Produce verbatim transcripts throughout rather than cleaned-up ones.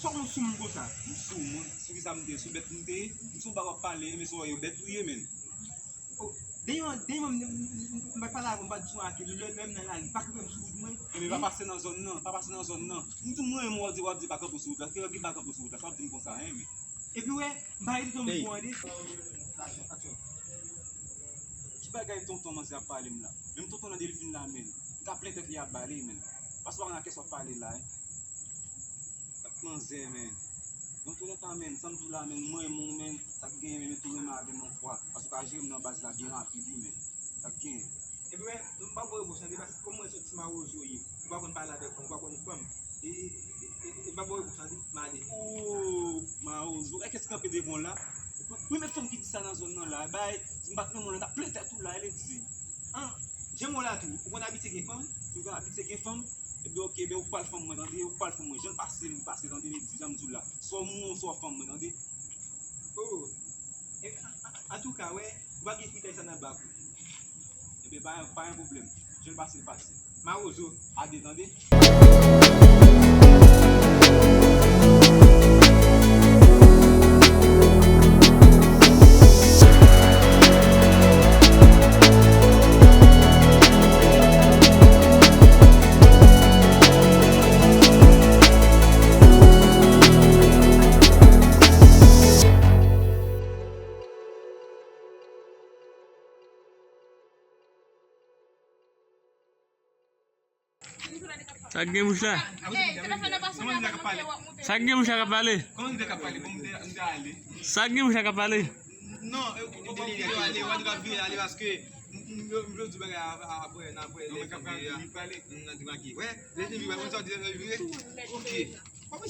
Sa w sou moun konsa? M sou moun. Sou ki sa m te ye? Sou bèt m te ye? M sou w pa w ap pale, men sou w yo bèt ou ye, menn. Oh, dèyè, dèyè, m, m, m, m pa t pale avè w, m pa t di w anyen, lè, lè m nan lari, pa kanpe m sou wout mwen. Enben, pa pase nan zòn nan, pa pase nan zòn nan. M di w mwen, mwen, w ap di, w ap di pa kanpe sou wout la. Ki lè ki pa kanpe sou wout la? Sa w ap di m konsa, enben. Epi, wè, m pa rete tann pou ande. Aksyon, aksyon. Ki bagay tonton manzè ap pale m la? Menm tonton nan Delfin la, menn. Li ka plen tèt li ap bale, menn. Paske w pa konn a kiyès w ap pale la, en. Kat manzè, menn. Nan toulèka, menn, sa m di w la, menn, mwen renmen w, menn. Sa k genyen, menn, tou renmen avè m yon fwa. Paske w ka jere m nan baz la byen rapid, wi, menn. Sa k genyen? Epi, wè, m pa ba w repons, tande, paske kòm mwen se yon ti mawozo ye, m pa konn pale avèk fanm, m pa konn fanm. E, e, e, e, e, m pa ba w repons, tande, m ale. Oh, mawozo. E kiyès ki kanpe devan w la? Premye fanm ki di sa nan zòn nan la. Bay, si m pa t renmen w la, m t ap plen tèt ou la, e lè di. An, jan m wè w la tou, ou konn abitye gen fanm? Si w konn abitye gen fanm, ebyen, oke, ebyen, ou k pral fanm mwen, tande, ou k pral fanm mwen. Jan l pase, li pase, tande, li di, jan m di w la. Swa w mouri, swa w fanm mwen, tande. Oh, e, a, a, antouka, wè, ou pa gen fritay sa nan bak ou. Ebyen, pa, pa gen pwoblèm. Jan l pase, l pase. Mawozo. A de, tande. Sa k gen bouch la? Sa k gen bouch la k ap pale? Sa k gen bouch la k ap pale? Non, e, ou pa vire ale, ou pa vire ale paske m, m, m, m vle di bagay a, a, apre, nan apre, lè fini a, m nan demake. Wè, lè fini, wè, konn sa w di, lè fini. Oke. Pa wè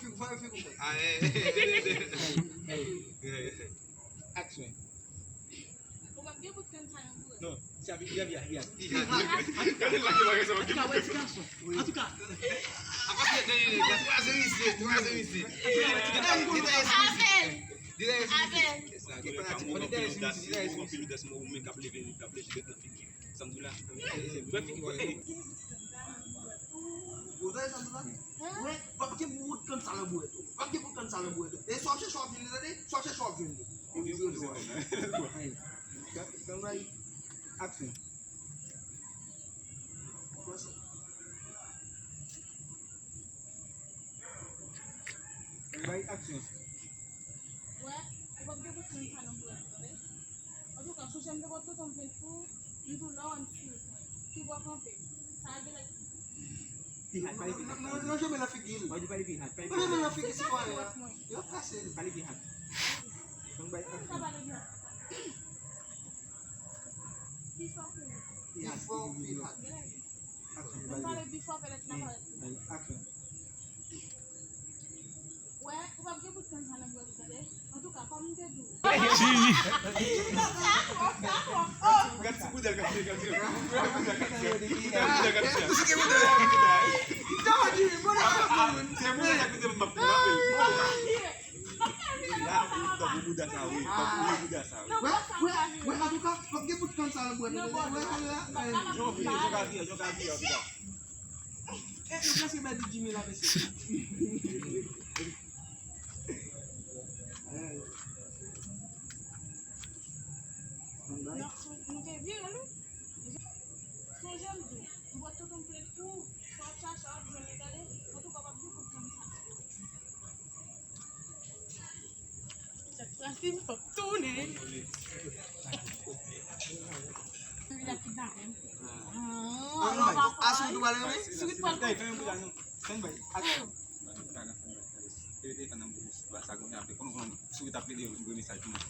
fi, fò yo fi konprann. Ah, eh, eh, eh, eh, eh. Aksyon. Ou p ap gen bout kann sa nan bourèt. Non, se a vi, vi a, vi a, vi a. Antouka, antouka, wè ti gason. Antouka. Apre, non, non, non, twazyèm isit, twazyèm isit. Avèl. Avèl. Ou tande sa m di w la? Ou tande sa m di w la? Wè, w ap gen bout kann sa nan bourèt ou. W ap gen bout kann sa nan bourèt ou. E sa w ap chèche w ap jwenn li, tande? Sa w ap chèche w ap jwenn li. Aksyon. Bay aksyon. Wè, ou p ap gen bout kann sa nan bourèt ou, tande? Antouka, sou jan m te pot tonton m vin pou, m tou la w ap swiv mwen. Pi bò kanpe. Sa a genlè. Pi hat, pale pi hat. Non, non, non, jembe nan figi l. Mwen di pale pi hat, pale pi hat. Non, jembe nan figi sitwayen an. Yo kase l. Pale pi hat. Donk bay aksyon. Sa pale pi hat. Pi fò ke li. Pi hat, pi hat. Pi fò, pi hat. Mwen pale pi fò, pètèt l ap parèt pi fò. Aksyon. Wè, ou p ap gen bout kann sa nan bourèt ou, tande? Antouka, kòm m te di w. Gad ti boudèl k ap fè, gad ti boudèl k ap fè. Gad ti boudèl k ap fè. Se boudèl sa k te m ap frape. La, ou tankou bouda sa, wi. Tankou bouda sa, wi. Wè, wè, wè, antouka, fòk gen bout kann sa nan bourèt ou, tande? Wè, wè, wè. Jan w vire, jan w ka vire, jan w ka vire, antouka. E, nou prèske pèdi Jimmy la, mesye. Non, nou te vire, wi. Sonje m di w, m pot tonton m plent pou ou. Sa w ap chache, w ap jwenn li, tande? Antouka, w ap gen bout kann sa. Sa k pase, m p ap tounen. Li ap kidnape m. Ah, non, papa, asou tou pale, wi. Sourit pral konn. Fè yon bout la, non. Fè yon bay. Aksyon. Sourit ap plede yon mesaj pou mwen.